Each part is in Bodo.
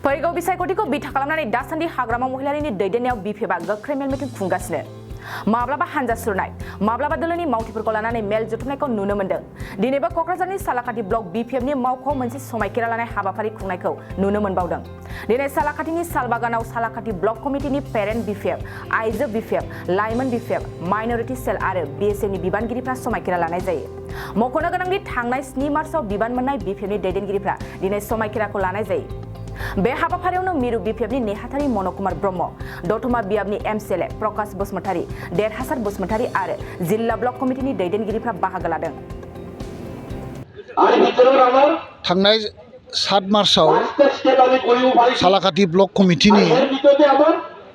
फैगौ बिसायख'थिखौ बिथा खालामनानै दासान्दि हाग्रामा महिलारिनि दैदेननायाव बिफेबा गोख्रै मेल मिटिं खुंगासिनो माब्लाबा हानजा सुरनाय माब्लाबा दोलोनि मावथिफोरखौ लानानै मेल जथुमनायखौ नुनो मोन्दों दिनैबो क'क्राझारनि सालाकाथि ब्लक बिपिएफनि मावख'आव मोनसे समायखिरा लानाय हाबाफारि खुंनायखौ नुनो मोनबावदों दिनै सालाकाथिनि सालबागानाव सालाकाथि ब्लक कमिटिनि पेरेन्ट बिपिएफ आइजो बिपिएफ लाइमोन बिपिएफ माइनरिटि सेल आरो बिएसएफनि बिबानगिरिफ्रा समायखिरा लानाय जायो मख'नो गोनांदि थांनाय 7 मार्चआव बिबान मोननाय बिपिएफनि दैदेनगिरिफ्रा दिनै समायखिराखौ लानाय जायो बे हाबाफारियावनो मिरु बिपिएफनि नेहाथारि मनकुमार ब्रह्म दतमा बियाबनि एमसिएलए प्रकाश बसुमतारी देरहासार बसुमतारी आरो जिल्ला ब्लक कमिटिनि दैदेनगिरिफ्रा बाहागो लादों थांनाय 7 मार्चआव सालाकाथि ब्लक कमिटिनि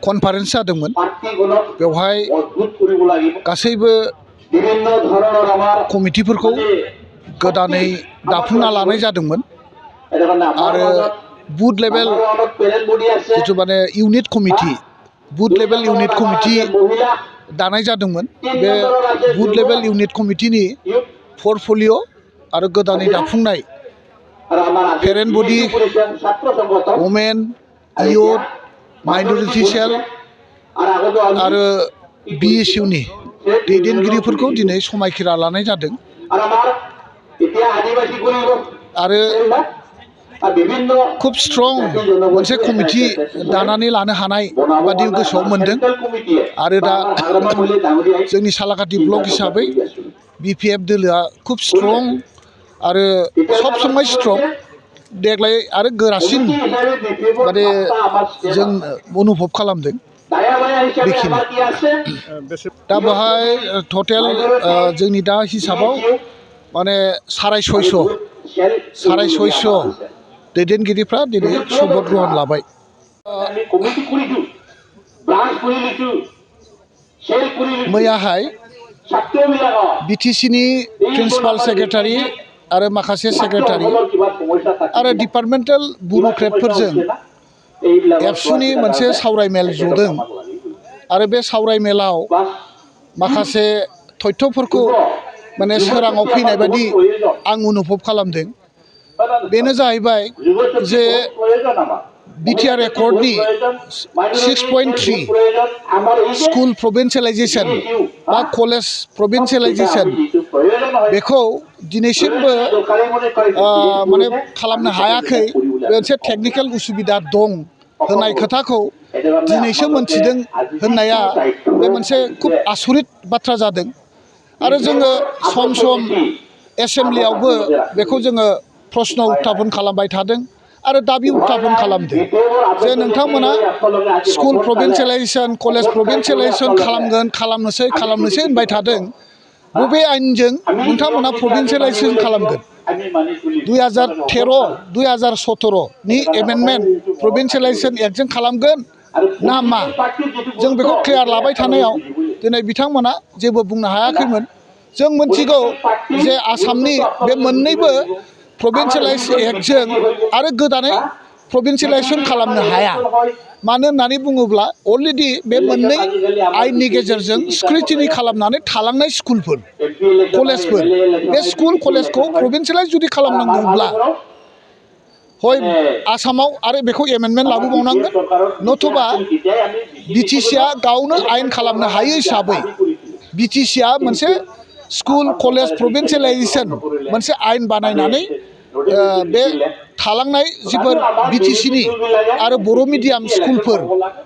कनफारेन्स जादोंमोन बेवहाय गासैबो कमिटिफोरखौ गोदानै दाफुंना लानाय जादोंमोन आरो बुथ लेभेल जिथु माने इउनिट कमिटि बुथ लेभेल इउनिट कमिटि दानाय जादोंमोन बे बुथ लेभेल इउनिट कमिटिनि पर्टफलिय' आरो गोदानै दाफुंनाय पेरेन्ट बडि वमेन इयुथ माइनरिटि सेल आरो बिएसइउनि दैदेनगिरिफोरखौ दिनै समायखिरा लानाय जादों आरो खुब स्ट्रं मोनसे कमिटि दानानै लानो हानाय बादि गोसोआव मोनदों आरो दा जोंनि सालाकाथि ब्लक हिसाबै बिपिएफ दोलोआ खुब स्ट्रं आरो सब समय स्ट्रं देग्लाय आरो गोरासिन माने जों अनुभब खालामदों बेखिनि दा बेहाय टटेल जोंनि दा हिसाबाव माने 650 दैदेनगिरिफ्रा दिनै शपथ ग्रहण लाबाय मैयाहाय बिटिसिनि प्रिन्सिपाल सेक्रेटारि आरो माखासे सेक्रेटारि आरो डिपार्टमेन्टेल ब्युरोक्रेटफोरजों एबसुनि मोनसे सावरायमेल जदों आरो बे सावरायमेलाव माखासे तथ्यफोरखौ माने सोराङाव फैनाय बायदि आं अनुभब खालामदों बेनो जाहैबाय जे बिटिआर एकर्डनि 6.3 स्कुल प्रभिन्सियेलाइजेसन बा कलेज प्रभिन्सियेलाइजेसन बेखौ दिनैसिमबो माने खालामनो हायाखै मोनसे टेकनिकेल उसुबिदा दं होननाय खोथाखौ दिनैसो मोनथिदों होननाया बे मोनसे खुब आसरित बाथ्रा जादों आरो जोङो सम सम एसेम्ब्लियावबो बेखौ जोङो प्रश्न उत्थापन खालामबाय थादों आरो दाबि उत्थापन खालामदों जे नोंथांमोना स्कुल प्रभिन्सियेलाइजेसन कलेज प्रभिन्सियेलाइजेसन खालामनोसै होनबाय थादों बबे आयेनजों नोंथांमोना प्रभिन्सियेलाइजेसन खालामगोन 2013-2017 नि एमेन्डमेन्ट प्रभिन्सियेलाइजेसन एक्टजों खालामगोन ना मा जों बेखौ क्लियार लाबाय थानायाव दिनै बिथांमोना जेबो बुंनो हायाखैमोन जों मोनथिगौ जे आसामनि बे मोननैबो प्रभिन्सियेलाइज एक्टजों आरो गोदानै प्रभिन्सियेलाइजेसन खालामनो हाया मानो होननानै बुङोब्ला अलरेडि बे मोननै आयेननि गेजेरजों स्क्रुटिनि खालामनानै थालांनाय स्कुलफोर कलेजफोर बे स्कुल कलेजखौ प्रभिन्सियेलाइज जुदि खालामनांगौब्ला हय आसामाव आरो बेखौ एमेन्डमेन्ट लाबोबावनांगोन नथुबा बिटिसिआ गावनो आयेन खालामनो हायो हिसाबै बिटिसिआ मोनसे स्कुल कलेज प्रभिन्सियेलाइजेसन मोनसे आयेन बानायनानै बे थालांनाय जिफोर बिटिसिनि आरो बर' मिडियाम स्कुलफोर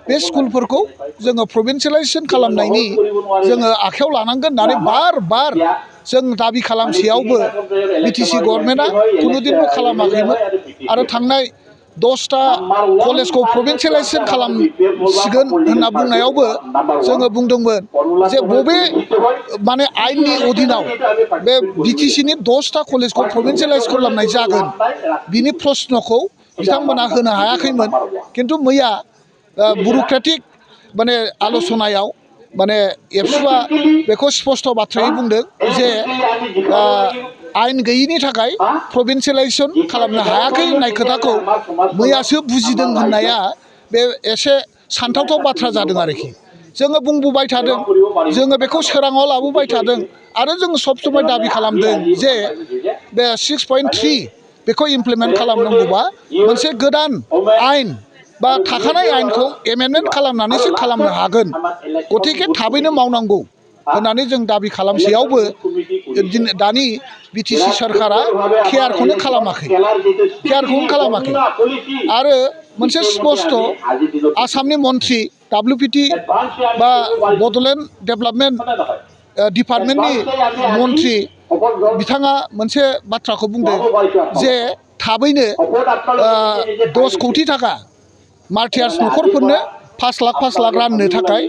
बे स्कुलफोरखौ जोङो प्रभिन्सियेलाइजेसन खालामनायनि जोङो आखायाव लानांगोन होननानै बार जों दाबि खालामसेयावबो बिटिसि गभर्नमेन्टआ कुनुदिनबो खालामाखैमोन आरो थांनाय 10टा कलेजखौ प्रभिन्सियेलाइजेसन खालामसिगोन होनना बुंनायावबो जोङो बुंदोंमोन जे बबे माने आयेननि अधीनाव बे बिटिसिनि 10टा कलेजखौ प्रभिन्सियेलाइज खालामनाय जागोन बिनि प्रश्नखौ बिथांमोना होनो हायाखैमोन खिन्थु मैया ब्युरोक्रेटिक माने आलोचनायाव माने एबसुआ बेखौ स्पष्ट बाथ्रायै बुंदों जे आयेन गैयिनि थाखाय प्रभिन्सियेलाइजेसन खालामनो हायाखै होननाय खोथाखौ मैयासो बुजिदों होननाया बे एसे सानथावथाव बाथ्रा जादों आरोखि जोङो बुंबोबाय थादों जोङो बेखौ सोराङाव लाबोबाय थादों आरो जों सब समय दाबि खालामदों जे बे 6.3 बेखौ इमप्लिमेन्ट खालामनांगौबा मोनसे गोदान आयेन बा थाखानाय आयेनखौ एमेन्डमेन्ट खालामनानैसो खालामनो हागोन गतिके थाबैनो मावनांगौ होननानै जों दाबि खालामसेयावबो दानि बिटिसि सरकारा केयारखौनो खालामाखै आरो मोनसे स्पस्ट आसामनि मन्थ्रि WPT बा बड'लेण्ड डेभेलपमेन्ट डिपार्टमेन्टनि मन्थ्रि बिथाङा मोनसे बाथ्राखौ बुंदों जे थाबैनो 10 कौटि थाखा मार्टियार्स न'खरफोरनो 5 लाख राननो थाखाय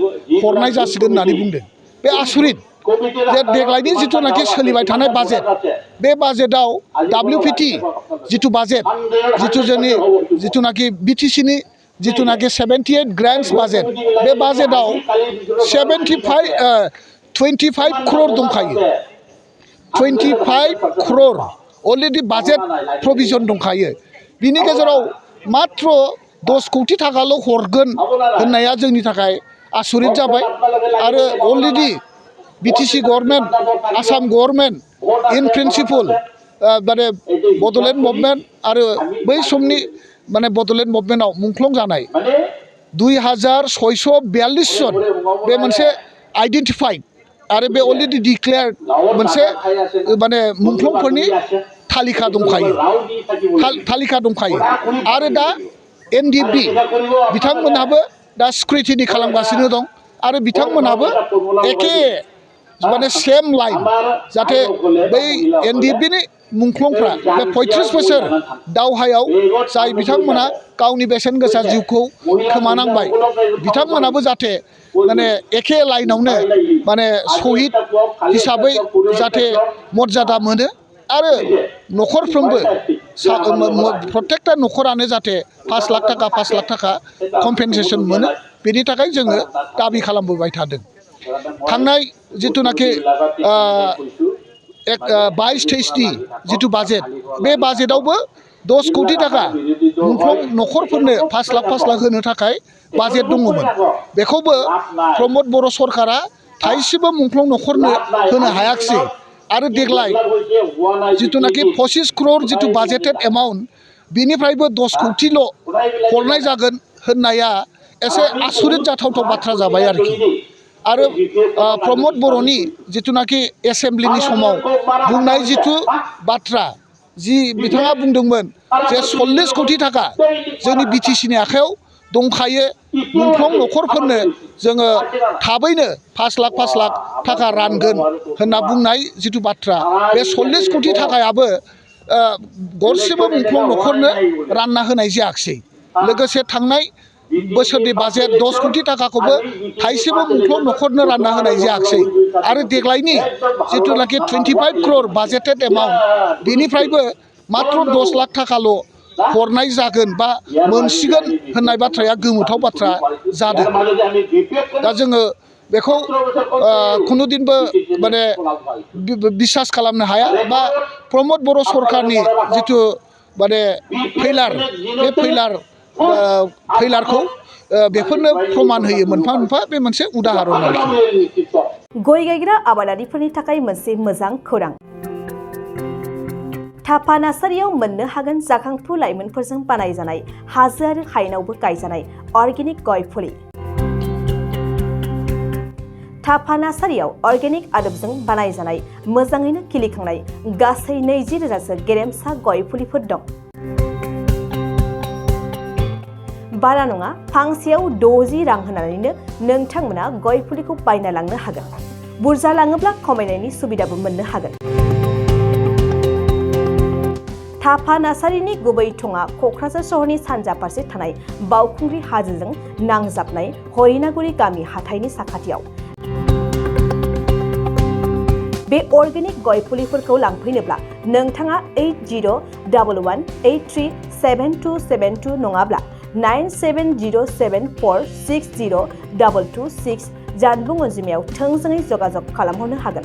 हरनाय जासिगोन होननानै बुंदों बे आसरित जे देग्लायनि जिथुनाखि सोलिबाय थानाय बाजेट बे बाजेटआव WPT जिथु बाजेट जिथु जोंनि जिथुनाखि BTCनि जिथुनाखि 78 ग्रान्ट्स बाजेट बे बाजेटआव 25 crore दंखायो 25 crore अलरेडि बाजेट प्रभिजन दंखायो बिनि गेजेराव मात्र 10 कौटि थाखाल' हरगोन होननाया जोंनि थाखाय आसरित जाबाय आरो already BTC government Assam government in principle माने बड'लेण्ड मुभमेन्ट आरो बै समनि माने बड'लेण्ड मुभमेन्टआव मुंख्लं जानाय 2642 जन बे मोनसे आइडेन्टिफाइड आरो बे अलरेडि डिक्लेयार्ड मोनसे माने मुंख्लंफोरनि तालिका दंखायो आरो दा NDB बिथांमोनहाबो दा स्क्रुटिनि खालामगासिनो दं आरो बिथांमोनहाबो एखे माने सेम लाइन जाहाथे बै NDBनि मुंख्लंफ्रा बे 35 बोसोर दावहायाव जाय बिथांमोनहा गावनि बेसेन गोसा जिउखौ खोमानांबाय बिथांमोनहाबो जाहाथे माने एखे लाइनावनो माने शहीद हिसाबै जाहाथे मर्यादा मोनो आरो न'खरफ्रोमबो प्रत्येकटा न'खरानो जाहाथे 5 लाख थाखा कम्पेनसेसन मोनो बेनि थाखाय जोङो दाबि खालामबोबाय थादों थांनाय जिथुनाखि 22-23नि जिथु बाजेट बे बाजेटआवबो 10 कौटि थाखा मुंख्लं न'खरफोरनो 5 लाख होनो थाखाय बाजेट दङमोन बेखौबो प्रमद बर' सरकारा थाइसेबो मुंख्लं न'खरनो होनो हायाखिसै आरो देग्लाय जिथुनाखि 25 crore जिथु बाजेटेड एमाउन्ट बिनिफ्रायबो 10 कौटिल' हरनाय जागोन होननाया एसे आसरित जाथावथाव बाथ्रा जाबाय आरो प्रमद बर'नि जिथुनाखि एसेम्ब्लिनि समाव बुंनाय जिथु बाथ्रा जि बिथाङा बुंदोंमोन जे 40 कौटि थाखा जोंनि BTCनि आखायाव दंखायो मुंख्लं न'खरफोरनो जोङो थाबैनो 5 लाख थाखा रानगोन होनना बुंनाय जिथु बाथ्रा बे 40 कौटि थाखायाबो गरसेबो मुंख्लं न'खरनो रानना होनाय जायाखिसै लोगोसे थांनाय बोसोरनि बाजेट 10 कौटि थाखाखौबो थाइसेबो मुंख्लं न'खरनो रानना होनाय जायाखिसै आरो देग्लायनि जिथुनाखि 25 crore बाजेटेड एमाउन्ट बेनिफ्रायबो मात्र 10 लाख थाखाल' हरनाय जागोन बा मोनसिगोन होननाय बाथ्राया गोमोथाव बाथ्रा जादों दा जोङो बेखौ खुनुदिनबो माने बिसास खालामनो हाया बा प्रमद बर' सरकारनि जिथु माने फैलारखौ बेफोरनो प्रमान होयो मोनफा मोनफा बे मोनसे उदाहरन आरोखि गय गायग्रा आबादारिफोरनि थाखाय मोनसे मोजां खौरां थापा नार्सारियाव मोननो हागोन जाखांफु लाइमोनफोरजों बानायजानाय हाजो आरो हायेनावबो गायजानाय अर्गेनिक गय फुलि थापा नार्सारियाव अर्गेनिक आदबजों बानायजानाय मोजाङैनो खिलिखांनाय गासै 20,000सो गेरेमसा गय फुलिफोर दं बारा नङा फांसेयाव 60 रां होनानैनो नोंथांमोना गय फुलिखौ बायना लांनो हागोन बुरजा लाङोब्ला खमायनायनि सुबिदाबो मोननो हागोन थापा नार्सारिनि गुबै थङा क'क्राझार सहरनि सानजा फारसे थानाय बावखुंग्रि हाजोजों नांजाबनाय हरिनागुरि गामि हाथाइनि साखाथियाव बे अर्गेनिक गय फुलिफोरखौ लांफैनोब्ला नोंथाङा 8011837272 नङाब्ला 9707460226 जानबुं अनजिमायाव थोंजोङै जगाजग खालामहरनो हागोन